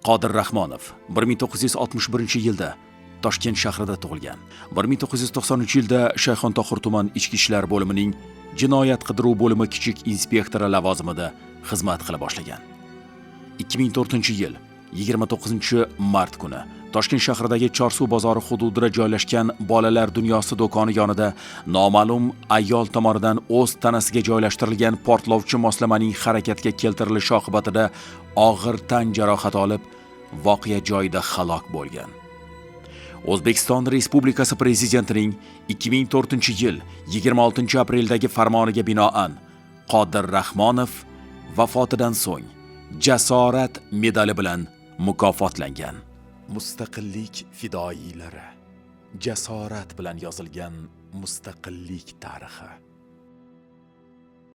Qodir Rahmonov 1961-yilda Toshkent shahrida tug'ilgan. 1993-yilda Shayxontohur tuman ichki ishlar bo'limining jinoyat qidiruv bo'limi kichik inspektori lavozimida xizmat qila boshlagan. 2004-yil 29-mart kuni Toshkent shahridagi Chorsu bozori hududida joylashgan Bolalar dunyosi do'koni yonida noma'lum ayol tomonidan o'z tanasiga joylashtirilgan portlovchi moslamaning harakatga keltirilishi oqibatida og'ir tan jarohati olib, voqea joyida halok bo'lgan. O'zbekiston Respublikasi Prezidentining 2004-yil 26-apreldagi farmoniga binoan Qodir Rahmonov vafotidan so'ng Jasorat medali bilan mukofotlangan. Mustaqillik fidoyilari. Jasorat bilan yozilgan mustaqillik tarixi.